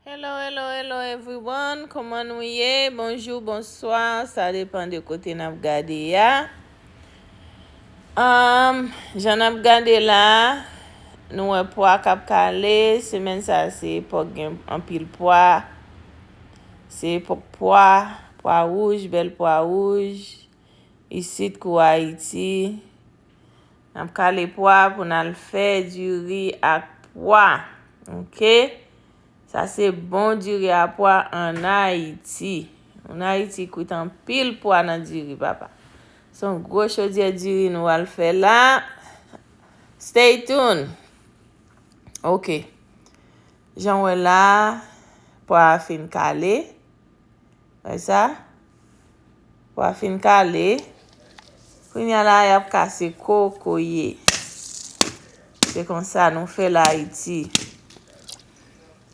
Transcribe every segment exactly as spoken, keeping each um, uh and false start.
Hello, hello, hello everyone. Kòman nou ye? Bonjou, bonswa. Sa depann de kote n ap gade a. Um, jan n ap gade la, nou wè pwa k ap kale. Semèn sa, se epòk gen anpil pwa. Se epòk pwa, pwa wouj, bèl pwa wouj. Isit kou Ayiti. N ap kale pwa pou n al fè diri ak pwa. Oke? Sa se bon diri a pwa ann Ayiti. Ann Ayiti kwit anpil pwa nan diri, papa. Se yon gwo chodyè diri nou al fè la. Stay tuned. Oke. Jan w wè la, pwa a fin kale. Wè sa? Pwa fin kale. Kounye a la, y ap kase kokoye. Se konsa nou fè l Ayiti.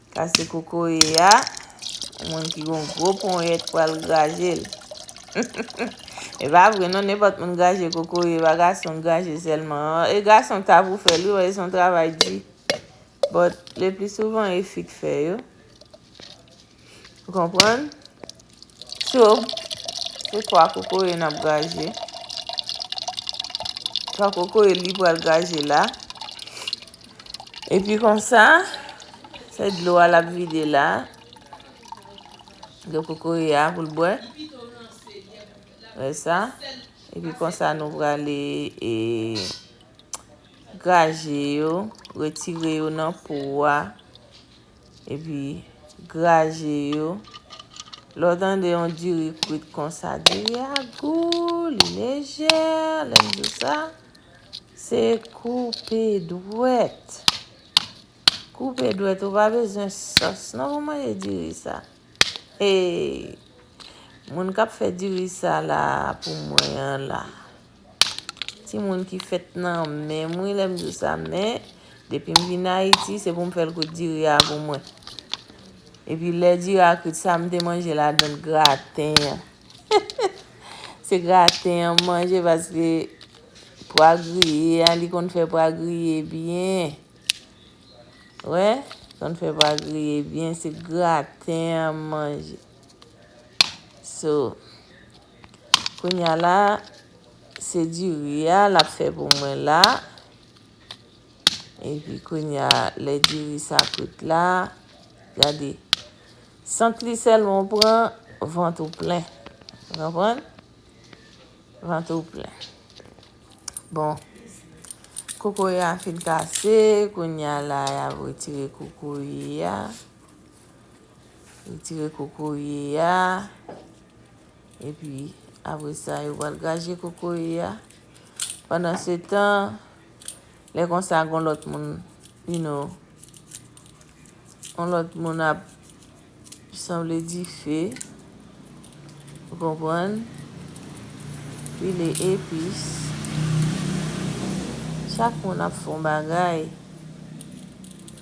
Kase kokoye a. Yon moun ki gon gwo ponyèt pral graje l. E pa vre non, nenpòt moun graje kokoye, pa gason graje sèlman. E gason ta pou fè l wi, se yon travay di. But, le pli souvan, e fi k fè yo. Ou konprann? So, se twa kokoye n ap graje. Twa kokoye li pral graje la. Epi konsa, se dlo a l ap vide la. Dlo kokoye a pou l bwè. Wè sa. Epi konsa, nou prale, e, graje yo, retire yo nan po a, epi graje yo. Lè w tande yon diri kwit konsa, diri a gou, li lejè, lè m di w sa, se koupe dwèt. Koupe dwèt, ou pa bezwen sòs non pou manje diri sa. Ey, moun k ap fè diri sa la pou mwen an la. Timoun ki fèt nan men m wi, lè m di w sa, men depi m vin Ayiti, se pou m fè l kwit diri a pou mwen. Epi lè diri a kwit, sa m te manje ladan l, graten an. Se graten an m manje paske pwa griye a, li konn fè pwa griye byen. Wè, konn fè pwa griye byen, se graten an m manje. So, kounye a la, se diri a l ap fè pou mwen la. Epi kounye a, lè diri sa kwit la, gade. Sant li sèlman w pran, vant ou plen. Ou konprann? Vant ou plen. Bon, kokoye a fin kase, kounye a la, y ap retire kokoye a. Retire kokoye a. Epi, apre sa, yo pral graje kokoye a. Pandan se tan, lè konsa, gon lòt moun, you know, yon lòt moun ap sanble dife, ou konprann? Pile epis. Chak moun ap fè yon bagay.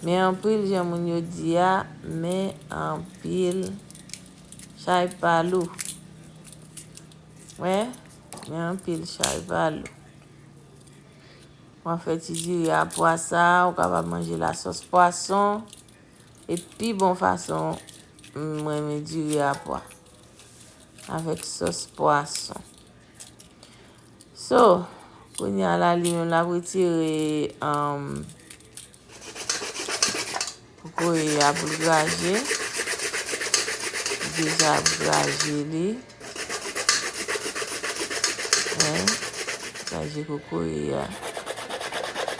Men anpil, jan moun yo di a, men anpil chay pa lou. Wè, men anpil chay pa lou. W ap fè ti diri a pwa sa, ou kapab manje l a sòs pwason. E pi bon fason m renmen diri a pwa, avèk sòs pwason. So, kounye a la, li menm l ap retire, um, kokoye a pou l graje. Li deja ap graje li. Wi. Graje kokoye a.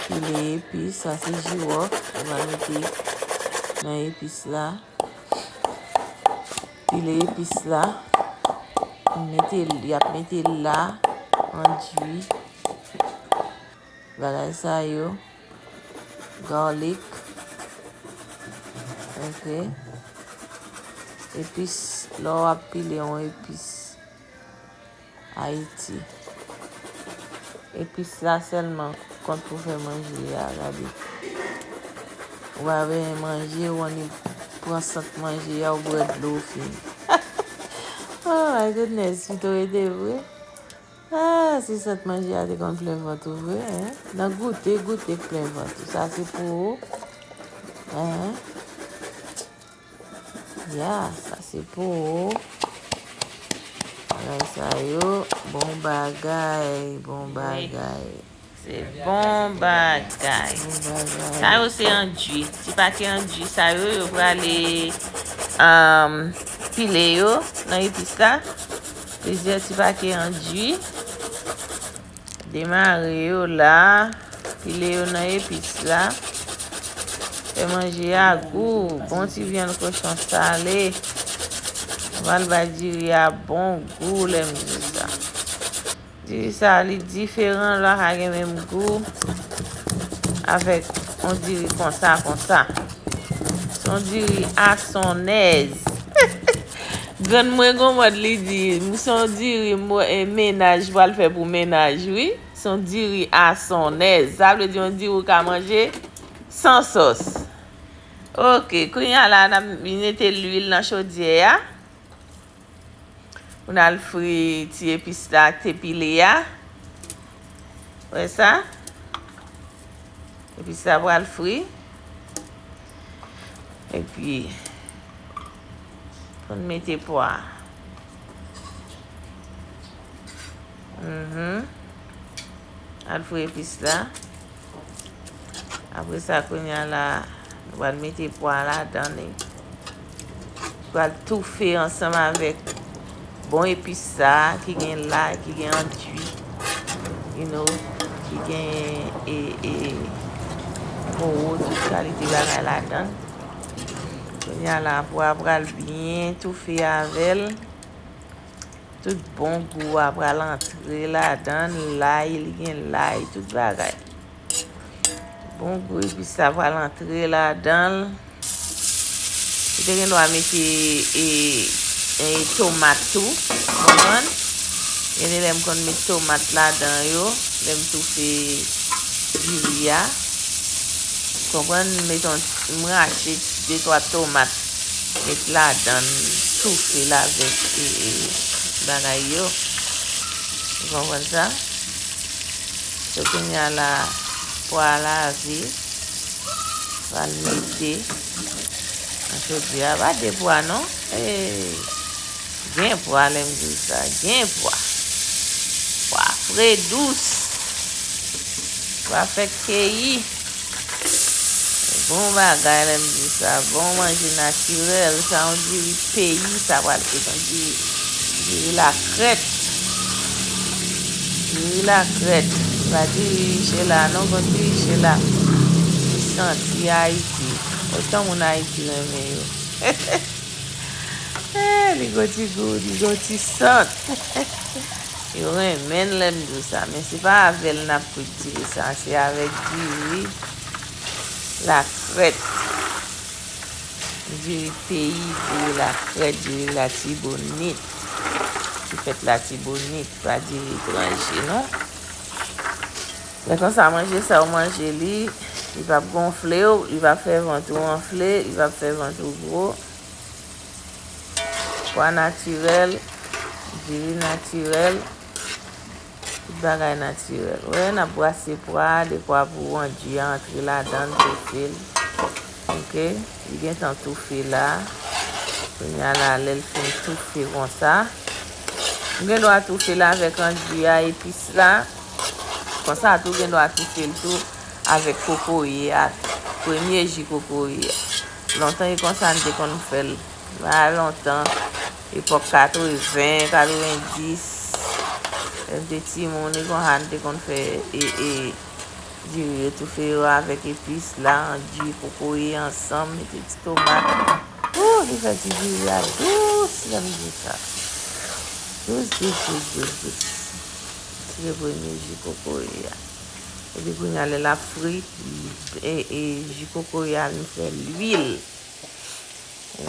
Pile epis, sa se jiwòf. Ou va mete nan epis la. Pile epis la. Mete, y ap mete la, andui. Bagay sa yo. Garlic. Ok. Epis, lè w ap pile yon epis Ayiti. Epis la sèlman kont pou fè manje a, gade. Ou pa benyen manje, ou annik pran sant manje a, ou bwè dlo, ou fini. Oh my goodness, pito rete vre. Ah, si sant manje a te konn plen vant ou vre, en? Nan goute, goute k plen vant ou. Sa se pou ou. En? Ya, sa se pou ou. Bagay sa yo, bon bagay, bon bagay. Se bon bagay. Bon bagay. Sa yo se andui. Ti pake andui sa yo, yo prale, um, pile yo nan epis la. Plizyè ti pake andui. Demare yo la. Pile yo nan epis la. Fè manje a gou. Bon ti vyann kochon sale. Pral bay diri a bon gou lè m di sa. Diri sa, li diferan, l pa ka gen menm gou avèk yon diri konsa, konsa. Se yon diri asonnèz. Grann mwen gon mòd li di, m se yon diri mo-, e, mennaj pral fè pou mennaj, wi. Se yon diri asonnèz. Sa vle di yon diri ou ka manje san sòs. Ok, kounye a la, n ap mete lwil nan chodyè a. Pou n al fri ti epis la ak te pile a. Wè sa? Epis la pral fri. Epi, pou n mete pwa. Mhm. Al fri epis la. Apre sa, kounye a la, nou pral mete pwa ladan li. Pral toufe ansanm avèk bon epis sa ki gen lay, ki gen andui, you know, ki gen, e, e, powo, tout kalite bagay ladan. Kounye a la, pwa pral byen toufe avè l. Tout bon gou a pral antre ladan l, lay, li gen lay, tout bagay. Bon gou epis sa pral antre ladan l. Ou te gen dwa mete, e, e, tomat tou, konprann? Gen de lè m konn met tomat ladan yo, lè m toufe diri a. Konprann? M met yon, m rache de twa tomat, met ladan l, toufe l avèk, e, e, bagay yo. Ou konprann sa? So, kounye a la, pwa lave, pral mete nan chodyè a. Pa de pwa non. Hey. Gen pwa lè m di w sa. Gen pwa. Pwa fre dous. Pwa fèk keyi. Bon bagay lè m di w sa. Bon manje natirèl. Sa yon diri peyi. Sa pral fèt yon diri, diri lakrèt. Diri lakrèt. Pa diri Chela non, gon diri Chela. Li santi Ayiti. Otan moun Ayiti renmen yo. Eh, li gon ti gou, li gon ti sant. Yo renmen l lè m di w sa, men se pa avè l n ap kwit diri sa, se avèk diri lakrèt. Diri peyi, diri lakrèt, diri Latibonit. Ki fèt Latibonit, pa diri etranje, non. Lè konsa, manje sa ou manje li, li p ap gonfle w, li p ap fè vant ou anfle, li p ap fè vant ou gwo. Pwa natirèl, diri natirèl, tout bagay natirèl. Wè, n ap brase pwa a, dekwa pou andui a antre ladan l, toufe l. Ok, li gentan toufe la. Kounye a la, lè l fin toufe konsa, m gen dwa toufe l avèk andui a, epis la. Konsa tou, gen dwa toufe l tou avèk kokoye a, premye ji kokoye a. Lontan e konsa n te konn fè l. Mwen a lontan, epòk katreven, katrevendis, lè m te timoun, e konsa n te konn fè, e, e, diri yo, toufe yo avèk epis la, andui, kokoye ansanm, mete ti tomat. Ooh, li fè ti diri a dous, lè m di sa. Dous, dous, dous, dous, dous. Tire premye ji kokoye a. Epi kounye a, lè l ap fri, e, e, ji kokoye a vin fè lwil.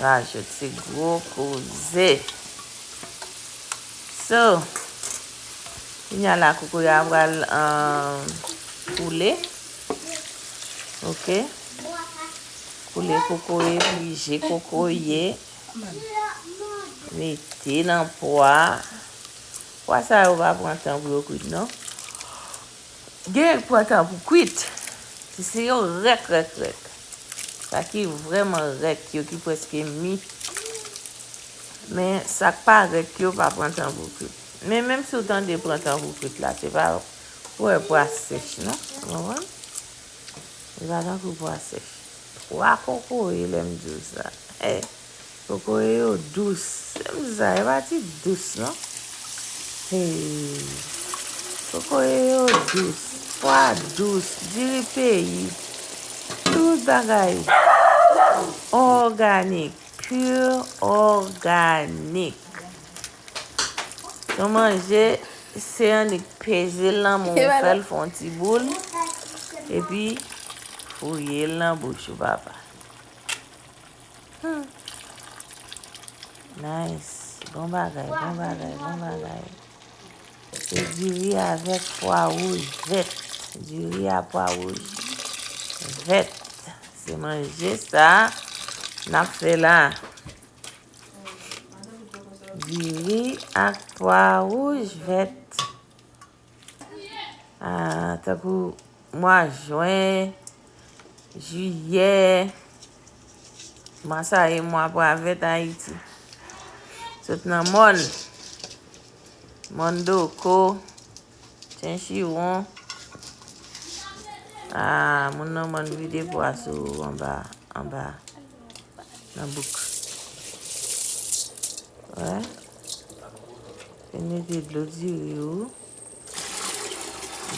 Rajoute gwo koze. So, kounye a la, kokoye a pral, um, koule. Ok. Koule kokoye, plije kokoye. Mete nan pwa. Pwa sa yo pa pran tan pou yo kwit, non. Gen yo k pran tan pou kwit. Se yo rèk, rèk, rèk. Sa ki vrèman rèk yo, ki prèske mi. Men sa k parèt yo pa pran tan pou kwit. Men menm si w tande pran tan pou kwit la, se pa pou wè pwa sèch non. Ou konprann? Li pa tankou pwa sèch. Pwa kokoye, lè m di w sa. Hey, kokoye yo dous. Lè m di sa, yo pa ti dous non. Hey, kokoye yo dous. Pwa dous, diri peyi. Tout bagay òganik, pure òganik. Yon manje, se annik peze l nan men w, fè l fè yon ti boul, epi fouye l nan bouch ou, papa. Hmm. Nice. Bon bagay, bon bagay, bon bagay. Se diri avèk pwa wouj vèt. Diri a pwa wouj vèt. Se manje sa n ap fè la. Diri ak pwa wouj vèt. Ah, tankou mwa jen, jiyè, mwa sa ye mwa pwa vèt Ayiti. Sot nan mòn, mòn Doko, Chen Chiwon. Ah, moun nan mòn vide pwa sou ou anba, anba. Nan bouk. Wè. Vin mete dlo diri ou.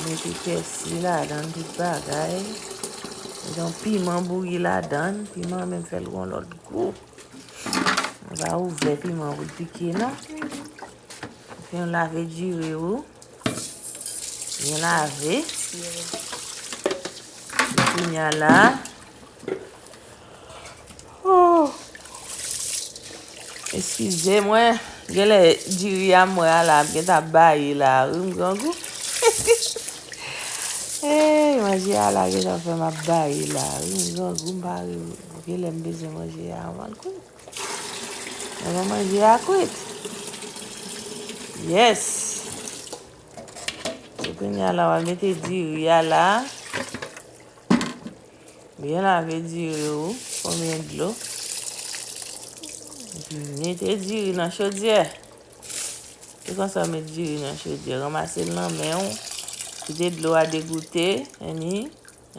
Mete pèsi ladan, tout bagay. Mete yon piman bouyi ladan. Piman menm fè l gon lòt gou. Ou pa ouvè piman pou l pike non. Fè yon lave diri ou. Byen lave. Kounye a la. Oh. Eskize mwen. Genlè diri a m wè a la ap gentan ap baye la wi, m grangou. Hey, manje a la gentan fè m ap baye la wi, m grangou, m pa ri. Genlè m bezwen manje a, m al kwit. Mwen manje a kwit. Yes. Se kounye a la w a mete diri a la. Byen lave diri ou, konbyen dlo. Epi mete diri nan chodyè. Se konsa w met diri nan chodyè. Ranmase l nan men w. Kite dlo a degoute. Anni.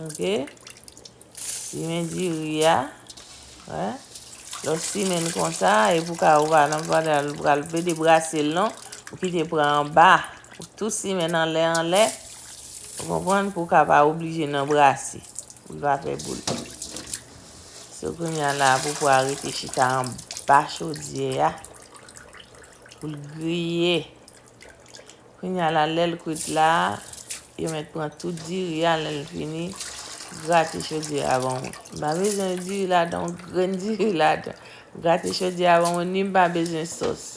Ok. Simen diri a. Wè. Lè w simen l konsa, e pou ka ou pa nan pandan l pral vle debrase l non. Ou kite pran anba. Ou tou simen l anlè anlè. Ou konprann? Pou w ka pa oblije nan brase. Pou l pa fè boul. So kounye a la pou pwa rete chita anba chodyè a. Pou l griye. Kounye a la, lè l kwit la, yo mèt pran tout diri a, lè l fini, grate chodyè a ban mwen. M pa bezwen diri ladan, yon grenn diri ladan. Grate chodyè a ban mwen, ni m pa bezwen sòs.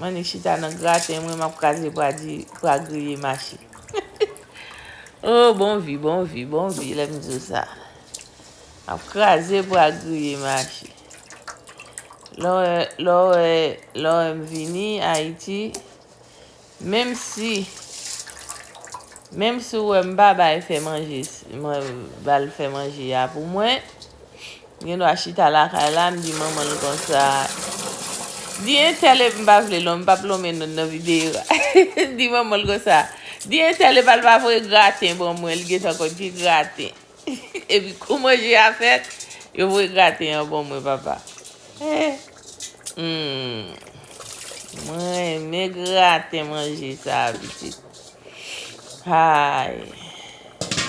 M annik chita nan graten mwen, m ap kraze pwa di-, pwa griye mache. Oh, bon vi, bon vi, bon vi, lè m di w sa. M ap kraze pwa griye mache. Lè w wè, lè w wè, lè w wè m vini Ayiti, Menm si, menm si w wè m pa bay fè manje, mwen ba l fè manje a pou mwen, m gen dwa chita lakay la, m di manman l konsa, di entèl epi m pa vle lon, m p ap lonmen non nan videyo a. M di manman l konsa, di entèl epa l pa voye graten ban mwen, li gentan konn ki graten. Epi kou manje a fèt, yo voye graten an ban mwen, papa. Eh. Hmm. Mwen renmen graten manje sa a, pitit. Hay.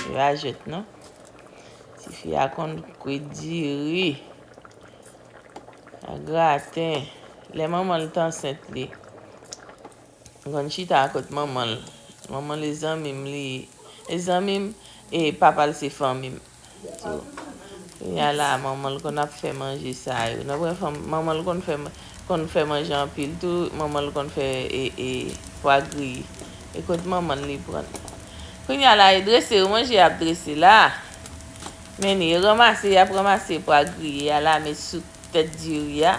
Yo pa jwèt, non. Tifi a konn kwit diri. A graten. Lè manman l t ansent li. Li konn chita kot manman l. Manman l e zanmi m, li, e zanmi m, e papa l se fanmi m. So, kounye a la, manman l konn ap fè manje sa yo. Nan pwen fanm, manman l konn fè, konn fè manje anpil tou. Manman l konn fè, e, e, pwa griye. E kot manman l li pran l. Kounye a la, e drese yo manje y ap drese la. Men li ranmase, y ap ranmase pwa griye a la, met sou tèt diri a.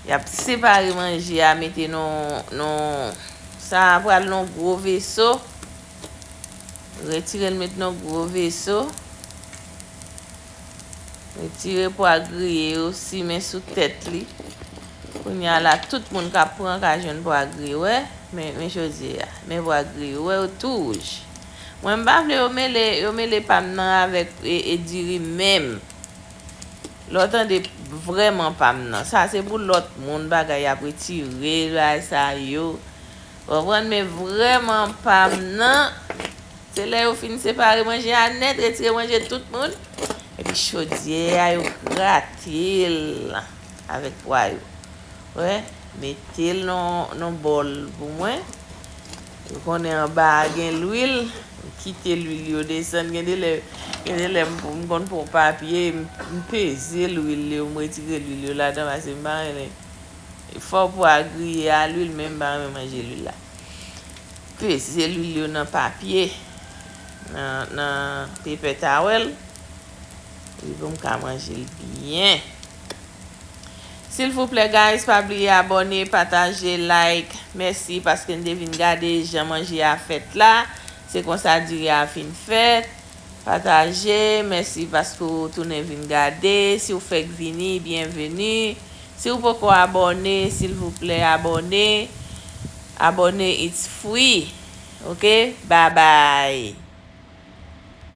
Y ap separe manje a, mete nan, nan, sa a pral nan gwo veso. Retire l, met nan gwo veso. Retire pwa griye yo, simen sou tèt li. Kounye a la, tout moun k ap pran ka jwenn pwa gri, wè. Men, men chodyè a. Men pwa gri, ou wè, yo tou wouj. Mwen, m pa vle yo mele, yo mele pa m nan avèk e, e diri menm. Lè w tande vrèman pa m nan. Sa se pou lòt moun bagay y ap retire, bagay sa yo. Konprann, men vrèman pa m nan. Se lè yo fin separe manje a nèt, retire manje tout moun. Epi chodyè a, yo grate l avèk pwa yo. Wè, mete l nan, nan bòl pou mwen. Ou konnen anba a gen lwil. M kite lwil yo desann. Gen de lè, gen de lè m, m konn pran papye, m, m peze lwil yo, m retire lwil yo ladan, paske m pa renmen. Fò pwa griye a lwil, men m pa renmen manje lwil la. Peze lwil yo nan papye, nan, nan paper towel. Epi pou m ka manje l byen. Silvouplè, guys, pa bliye abòne, pataje, like. Mèsi paske n te vin gade jan manje a fèt la. Se konsa diri a fin fèt. Pataje, mèsi paske w tounen vin gade. Si w fèk vini, byenveni. Si w poko abòne, silvouplè, abòne. Abòne, it's free. Oke? Babay.